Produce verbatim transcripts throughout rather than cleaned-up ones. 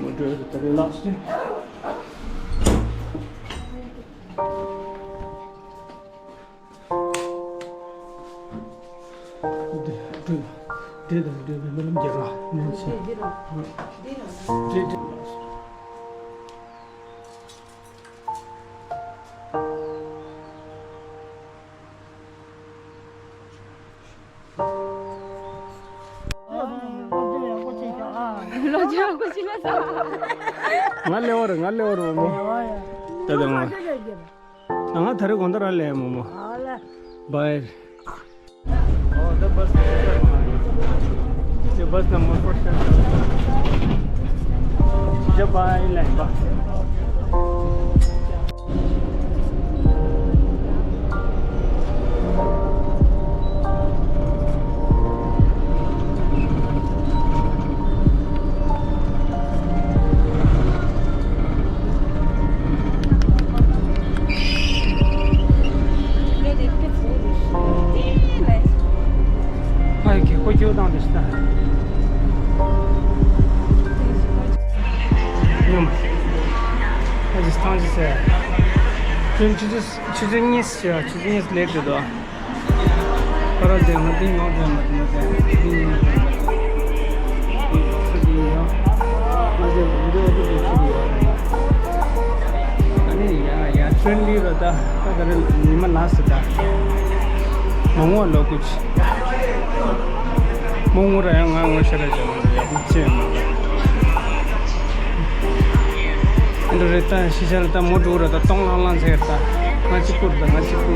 མོ་འགྲོ་ཡོད་དེ་རེད་ལགས་སེ། འདི་འདི་དང་འདི་མི་ལམ་རྒྱག་ལ་ནང་ཆེ། འདི་འདི་འདི། ལོ་རྒྱུས་ཡག་པོ་ཅིག་ལ་ས། ང་ལེ་བར་ང་ལེ་བར་མོ་མོ། ད་དེ་མོ། ང་ད་རེ་དགོང་དག་རང་ལེ་མོ་མོ། བའི། Oh, the bus. The bus number four seven. Goodbye, Lemba. ཨ་ཡེ་ཁོ་ཁྱེའུ་བཏང་དེ་ཤི་ད། ཉོམ། ཨ་ཅིག་ཐང་ཅིག་ཟེར། ཁྱོད་ཆུ་ཚོད་ཆུ་ཚོད་གཉིས་ཤི་ཡ་ཆུ་ཚོད་གཉིས་ལེགས་འགྲོ་དོ། ཁ་ར་ཅན་ང་དེ་ངག་ཅན་མ་དེ་ནོ་ཅན་དེ་ཡིན་ཡོད་ཅན་དེ་ཡིན་ཡོད། ང་ཅན་འདི་འོ་དེ་དེ་ཁྱི་ཡོད། ཨ་ནི་ཡ་ཡ་ཕྲེན་ལི་ར་ད་ད་ག་རེ་ཉི་མ་ལ་སི་ད་མ་ངོ་ལོ་ཀུ་ཆི། མོ་ངུ་ར་ཡང་ང་ངོ་ཤེས་ར་ཅན་ཡག་པོ་ཅན་མ་ད། འདི་རེད་ད་ཤི་ཤ་ལ་ད་མོ་འགྲོ་ར་ད་སྟོང་ལྷང་ལྷང་ཚེ་ར་ད་ང་གཅིག་པུ་ར་ད་ང་གཅིག་པུ།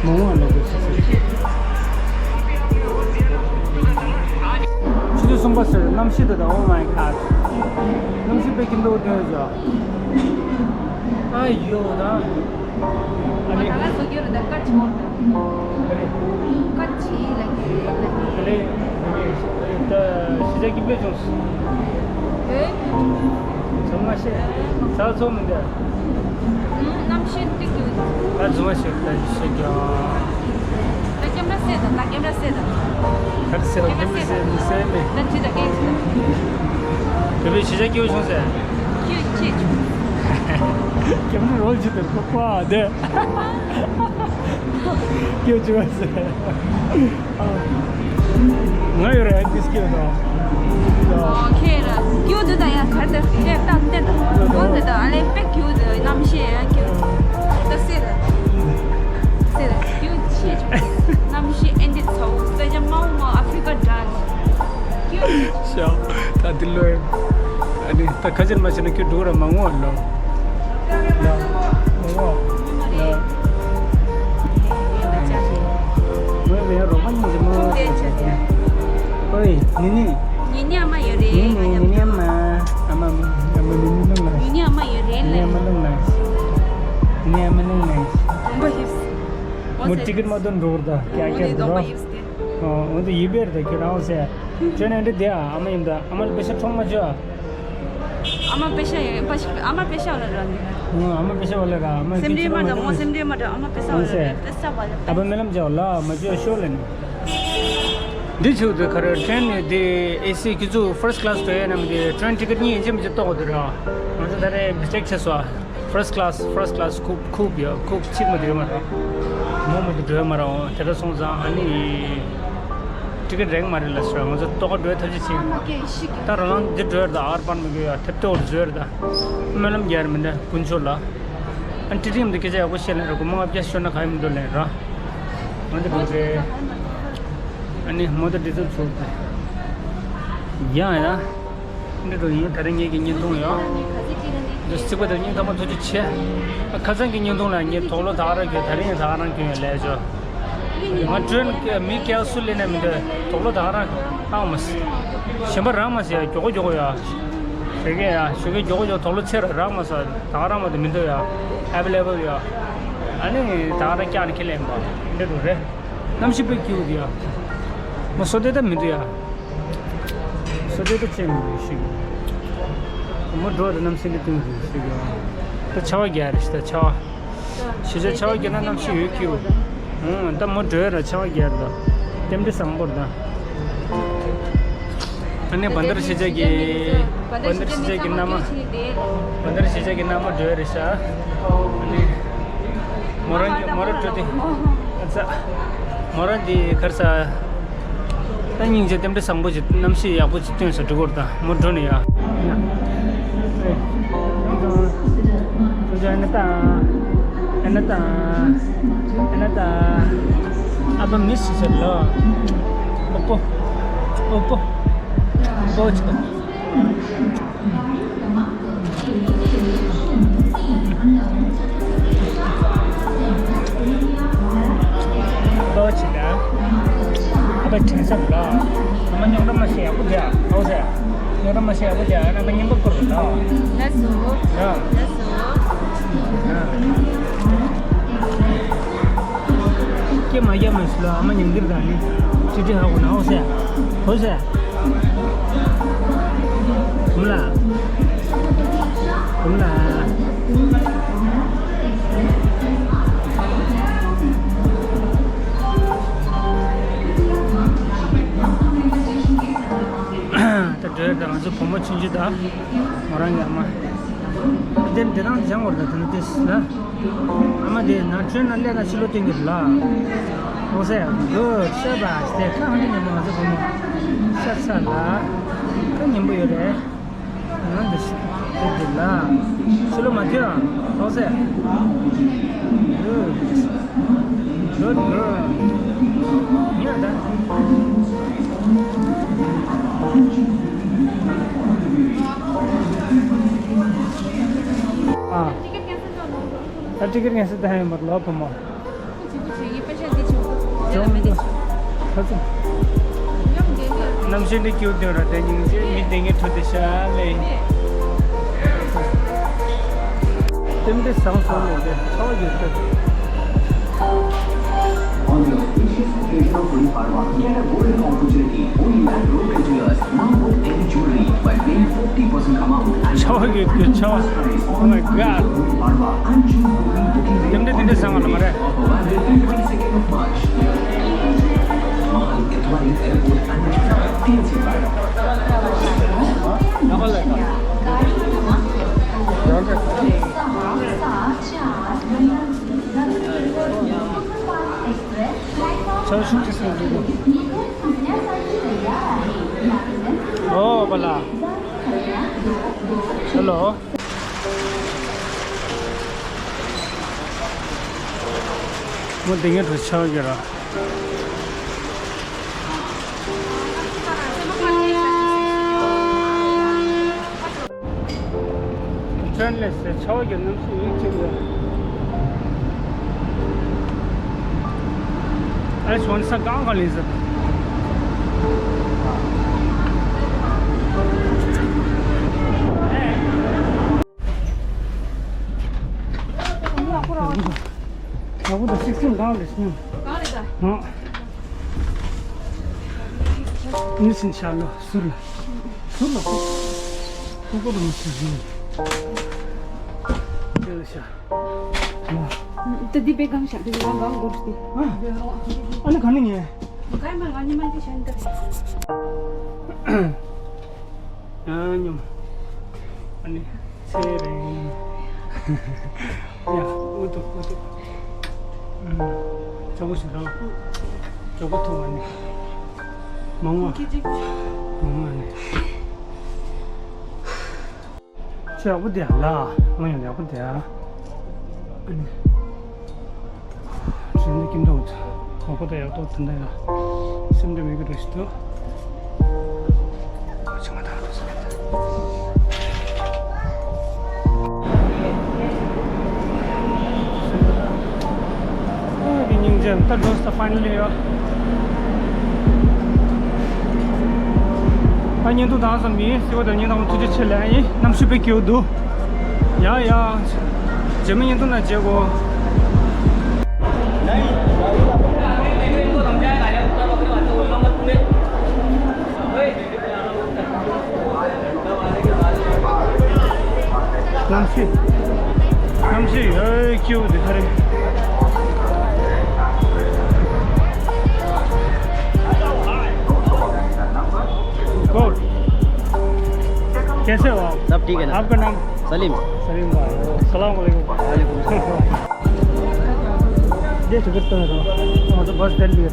མོ་ངོ་ལོ་ཀུ་ཆི་ཟེར། ཆུ་ཚོད་གསུམ་པ་ཟེར་གནམ་གཤིས་ད་ད། Oh my God. གནམ་གཤིས་དཔེ་སྐྱིད་མདོག་སྟོན་ཡོད་ཟེར། ཨ་ཡོ་ད། ཨ་ནི། ང་ལ་སོ་སྐྱོ་ར་ད་ཀ་ཆི་མོ་ད། ཨ་ནི། ཀ་ཆི་ལ་གི་ལ་གི། ཨ་ནི། ད་ཤི་ཤ་སྐྱིད་པོ་བྱུང་སོང་། ཨེ། ཚང་མ་ཤེས། ས་ཚོ་མི་འདྲ། གནམ་གཤིས་ཏིག་ཏིག་ད་ཚང་མ་ཤེས་ད་ཤེས་ཀྱང་། ད་ཀེམ་ར་སེ་ད། ད་ཀེམ་ར་སེ་ད། ད་སེ་ད་ཀེམ་ར་སེ་ད་སེ་མེད། ད་ཅི་ད་ཀེམ་ཅི་ད། དེ་བས་ཤི་ཤ་སྐྱིད་པོ་བྱུང་ཟེར། སྐྱིད་ཆེ་བྱུང་། ཀེམ་ར་རོལ་ཅི་ད་ཁོ་པ་དེ། སྐྱིད་པོ་བྱུང་ཟེར། ང་ཡོད་རེད་ཨ་ཏིས་སྐྱིད་དང་། ཨོ་ཁེ་ར་ཡོད་དུ་ད་ཡ་གར་དེ་ལྟས་ལྟ་ལྟས་དང་དགོན་དེ་དང་ཨ་ལེ་པེ་ཡོད་དུ་གནམ་གཤིས་ཡ་ཡོད་ད་སེ་ར་སེ་ར་ཡོད་ཆེ་གནམ་གཤིས་ཨེ་འདི་ཚ་བོ་སྐད་ཆ་མང་མང་ཨ་ཧྥི་རི་ཀ་འདྲ་ཡོད། ཤག་ད་འདི་ལོས། ཨ་ནི་ད་ཁ་ཆེར་མ་བྱས་ན་ཁྱོད་འགྲོ་ར་མ་ངོ་ལོ། ཡ། ངོ་ཡ། ངོ་ཡ་རོགས་པ་གཉིས་ཀྱི་མོ། ཨོའི་ནི་ནི། ནི་ནི་ཨ་མ་ཡོད་རེད། ནི་ནི་ནི་ནི་ཨ་མ། ཨ་མ་ཨ་མ་ནི་ནི་ནང་ན། ནི་ནི་ཨ་མ་ཡོད་རེད་ལ། ནི་ཨ་མ་ནང་ན། ནི་ཨ་མ་ནང་ན། དགོངས་པ་ཡིབས། མོ་ཊི་ཀེ་ཊི་མ་གཏོང་འགྲོ་ར་ད་ཀྱ་ཀྱ་འགྲོ་ར། ཨོ་འདི་ཡིབ་པའི་ར་ད་ཁྱོད་རང་ཟེར། ཁྱོད་ནས་འདི་དེ་ཨ་མ་ཡིན་ད་ཨ་མ་ལ་པེ་ཤ་ཁྲོམ་མ་བཅོས་ཨ། ཨ་མ་པེ་ཤ་ཡོད་པ་ཞིག་ཨ་མ་པེ་ཤ་བ་ལ་ར་འདི། ཨ་མ་པེ་ཤ་བ་ལ་ར་ཨ་མ་སེམས་ཁྲལ་མ་འདྲ་མོ་སེམས་ཁྲལ་མ་འདྲ་ཨ་མ་པེ་ཤ་བ་ལ་ར་པེ་ཤ་བ་ལ། ཨ་ཕ་རྨི་ལམ་བྱ་བ་ལ་མ་བཅོས་ཤོག་ལ་ནི། འདི་ཆུ་དུ་ཁ་ར་ཊེན་ནི་དེ་ཨེ་སི་ཁྱི་ཚུ་ཕར་སི་ཊི་ཀ་ལ་སི་འགྲོ་ཡ་ནམ་དེ་ཊེན་ཊི་ཀེ་ཊི་གཉིས་ཡིན་གཅིག་མིན་གཅིག་གཏོགས་དུ་ར། ང་ཚོ་ད་རེ་མི་སི་ཊེག་བྱས་སོ། ཕར་སི་ཊི་ཀ་ལ་སི་ཕར་སི་ཊི་ཀ་ལ་སི་ཁུག་ཁུག་ཡོད་ཁུག་གཅིག་མ་འགྲོ་མ་ར། མོ་མ་འགྲོ་མ་ར་འོང་དེ་འདྲ་སོང་ཙང་ཨ་ནི་ཊི་ཀེ་ཊི་རེག་མ་རེད་ལ་ཟེར་ང་ཚོ་ལྟོ་ག་འགྲོ་ཐབས་ཅི་བྱེད། ད་རང་རང་འདི་འགྲོ་ཡར་ད་ཨར་པན་མི་དགོས་ཡ་ཐེབས་ཏོག་བཟོས་ཡར་ད་སྨོན་ལམ་རྒྱག་ཡར་མི་འདྲ་དཀོན་མཆོག་ལ། ཨ་ནི་ཊི་ཊི་ཡམ་དུ་སྐད་ཆ་ཡག་པོ་བཤད་ལེན་ར་སྒོར་མོ་ལྔ་བརྒྱ་ཤོར་ན་ག་ཡི་མི་འདུག་ལེན་ར། ང་ཚོ་འགྲོ་རེད། ཨ་ནི་མོ་ཏོ་འདི་ཚོ་ཚུར་ཡ་ཡ། འདི་འགྲོ་ཡིན་ད་རེས་ངེད་ཀྱི་བརྙན་ཐུང་ཡོད། འདི་རྩིག་པ་དེ་བརྙན་ཐུང་མ་ཐུགས་རྗེ་ཆེ། ཨ་ཁ་སང་གི་བརྙན་ཐུང་ལ་ངས་དོགས་ལོ་ད་ག་རང་གྱོན་ད་རེས་ཡང་ད་ག་རང་གྱོན་ཡོད་ལས་ཆོ། ང་བྲོས་ནས་མི་སྐྱེལ་སུ་ལེན་ནས་མི་འདོད་དོགས་ལོ་ད་ག་རང་ཨང་མ་སི། གཞན་པ་རང་མ་སི་ཡ་མགྱོགས་པོ་མགྱོགས་པོ་ཡ། ཞོགས་ཀས་ཡ་ཞོགས་ཀས་མགྱོགས་པོ་མགྱོགས་དོགས་ལོ་ཆེ་ར་རང་མ་སི་ད་ག་རང་མ་དེ་མི་འདོད་ཡ། ཨེ་བེ་ལེ་བལ་ཡ། ཨ་ནི་ད་ག་རང་སྐྱག་ནས་ཁྱེར་ལེན་པ་འདྲ་འགྲོ་རེད། གནམ་གཤིས་དཔེ་སྐྱིད་པོ་འདུག་ཡ། མ་བསོད་བདེ་ད་མི་འདུག་ཡ། བསོད་བདེ་ད་ཅན་མི་འདུག་ཤིག་མ་འགྲོ་ད་གནམ་གཤིས་འདི་སྟོན་འདུག་ཤིག་ཡ། ད་ཆར་པ་རྒྱག་རེད་ཤི་ད་ཆར་པ། ཤི་ཆ་ཆར་པ་རྒྱག་ན་གནམ་གཤིས་ཡོད་སྐྱིད་པོ། ཨང་ད་མ་འགྲོ་ཡ་ར་ཆར་པ་རྒྱག་རེད་ད། རྟེན་འབྲེལ་བཟང་པོ་རེད་ད། ཨ་ནི་བན་དར་ཤེ་ཇ་གི་བན་དར་ཤེ་ཇ་གི་མནའ་མ། བན་དར་ཤེ་ཇ་གི་མནའ་མ་འགྲོ་རེད་ཤག་ཨ་ནི་མོ་རང་གི་མོ་རང་འགྲོ་དེ། ཨ་ཙ། མོ་རང་དེ་གར་ས། ད་སྙིང་རྗེ་རྟེན་འབྲེལ་བཟང་པོ་ཅིག་གནམ་གཤིས་ཡག་པོ་ཅིག་སྟོན་ས་འགྲོ་གོ་ར། ད་མོ་འགྲོ་ནས་ཡ། ཡ། ཨེ། ཡང་དང་། ཁྱོད་ཚོ་ཨེ་ན་ད། ཨེ་ན་ད། ཨེ་ན་ད། ཨ་ཕ་མི་སི་ཟེར་ལོ། ཨོ་པོ། ཨོ་པོ། ཨོ་ཅི། ཨོ་ཅི་ད། ཨ་ཕ་དྲན་བསམ་ལོ། ཨ་མ་རྙོག་དྲ་མ་བྱེད་ཡག་པོ་བསྡད་ཨོ་ཟེར། རྙོག་དྲ་མ་བྱེད་ཡག་པོ་བསྡད། ཨ་ཕ་སྙིང་པོ་སྐོར་ལོ། ལགས་སོ། ཡ། ལགས་སོ། ཡ། སྐྱེ་མ་སྐྱེ་མ་ཤི་ལ་ཨ་མ་ཉིན་འདིར་དང་ནི། ཅི་ཅི་ཧ་གོ་ན་ཧོ་སེ། ཧོ་སེ། ཧུམ་ལ། ཧུམ་ལ། ད་འགྲོ་ཡ་ད་ང་ཚོ་བུ་མོ་ཆུང་ཆུང་ད། མོ་རང་གི་ཨ་མ། དེ་འདི་དང་སྦྱང་བར་ད་དེ་ནི་དེ་ལ། ཨ་མ་དེ་ན་ཁྲོན་ན་ལས་ན་ཕྱི་ལོ་སྟོན་གྱི་ལ། ཨོ་སེ་གོ་ཤ་བ་སྟེ་ཁ་ཧང་ནི་མ་ཟེ་བུ་མོ། ཤ་ཚ་ལ། ཁ་ཉན་པོ་ཡོད་རེད། ང་འདི་ཤི་དེ་འདི་ལ། ཕྱི་ལོ་མ་ཐོན་ཨོ་སེ། Good girl. ཉལ་ད། ཨ། ད་ཊི་ཀེ་ཊི་ངལ་གསོ་ད་ཧ་ཡོད་མ་ལོ་བུ་མོ། གནམ་གཤིས་འདི་སྐྱིད་འདུག་ར། དེ་ཉིན་རྗེས་མི་དེ་ངས་ཐུག་དེ་ཤ་ལེ། རྟེན་འབྲེལ་བཟང་སོང་ནས་དེ་ཚོགས་ཡོད་དེ། On the auspicious occasion of Gudi Padwa, get a golden opportunity. Only lab-grown couture, now book any jewelry by paying forty percent amount and ཆོ་གི་གི་ཆོ། Oh my God. Gudi Padwa and choose booking, booking. དེ་འདྲ་དེ་འདྲ་བཟང་བ་ལ་མ་རེད། Of November, twenty-second of March. Mahan Itwari Airport and T N C Padwa. ཆར་ཤུགས་ཆེ་སེ་འདུག་ཨོ་པ་ལ། ཧེ་ལོ། མོ་འདི་ངའི་གྲོ་ཆགས་ཀྱི་ར། ཕྲན་ལས་སེ་ཆར་གྱི་གནམ་གཤིས་ཡིད་ཆེས་ཡོད། ཨ་ཆོན་ས་གང་ག་ལས་ཟེར། ཡག་པོ་དང་སིག་སིན་གང་རེད་སྙམ། གང་རེད་ད། ཨ། ནི་སིན་ཤ་ལོ་ཟུར་ལ། ཟུར་ལ་ཁོ། ཁོ་ཁོ་རང་ཤ་ཟིན། དེ་ལ་ཤ། ཨ། ད་འདི་པའི་གང་ཤ་དེ་ལ་གང་གོ་ཏི། ཨ། ཨ་ནི་ག་ནི་ངས། ག་ཡི་མ་ང་ཉི་མ་འདི་ཤ་འདི། ཡང་སྙོམས། ཨ་ནི་ཚེ་རིང་། ཡ་ཨུ་ཐུག་ཨུ་ཐུག་ཨུམ། ཇོ་བོ་ཞིག་རང་། ཇོ་བོ་ཐུག་ཨ་ནི། མང་བ། མང་བ་ཨ་ནི། ཆུ་ཡག་པོ་དེ་ལ། ང་ཡང་ཡག་པོ་དེ། ཨ་ནི། དྲིན་ལས་སྐྱིད་མདོག་གོ་གོ་དང་ཡག་ཐོག་དེ་འདྲ་ཡ། སེམས་འདྲ་མེད་གི་འདྲ་ཞིག་འདུག་ཆུང་མ་དང་འགྲོ་ས་མེད། ཨ་གི་སྙིང་རྗེ་ད་འགྲོ་ས་ཕའི་ནལ་ལི་ཡ། ཨ་བརྙན་ཐུང་དང་ཙམ་ཡིན། སྲིད་པ་དང་བརྙན་ཐུང་ཐུགས་རྗེ་ཆེ་ལན་ཡིན། གནམ་གཤིས་དཔེ་སྐྱིད་པོ་འདུག་ཡ་ཡ། རྗེས་མ་བརྙན་ཐུང་ནང་མཇལ་གོ། གནམ་གཤིས། གནམ་གཤིས་ཡོད་སྐྱིད་པོ་འདུག་ཧ་རེ། Go. कैसे हो आप? सब ठीक है ना? आपका नाम? सलीम। सलीम भाई। अस्सलाम वालेकुम। वालेकुम सलाम। ये टिकट तो है, तो मतलब बस स्टैंड भी है।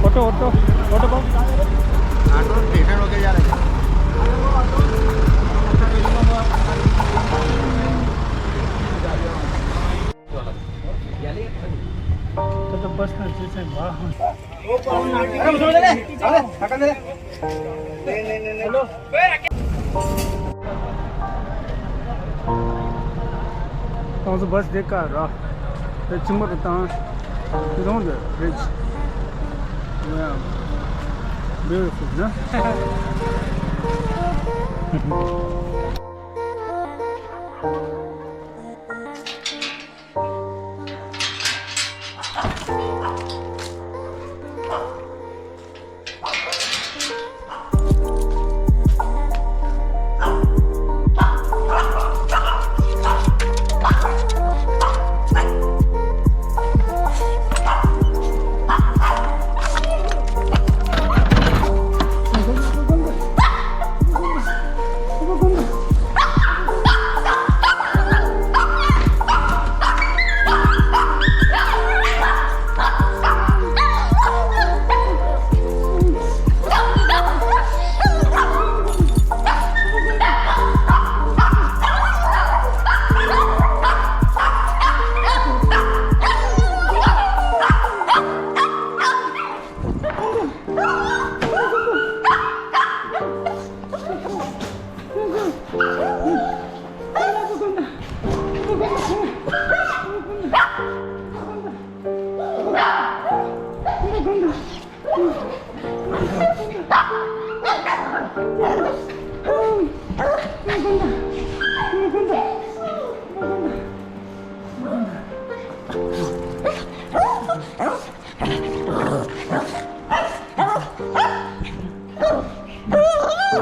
ऑटो, ऑटो, ऑटो कौन? ऑटो स्टेशन होके जा रहे हैं। तो, तो बस का जैसे वाह। ཏང་སུ་བ་སི་དེ་ཀ་ར། དེ་ཆུ་མོ་རུ་བཏང་། It's on the bridge. Yeah. Beautiful, no?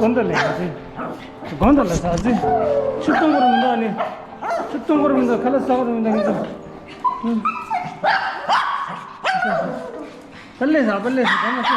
དགོན་དུ་ལས་ཟ་ཟི། དགོན་དུ་ལས་ཟ་ཟི། ཆུ་གཏོང་བར་མི་འདུག་ནི། ཆུ་གཏོང་བར་མི་འདུག་ཁ་ལག་ཟ་བར་མི་འདུག་ངེད་ཚོ། པ་ལས་ཟ། པ་ལས་ཟ། ད་མ་ཟ།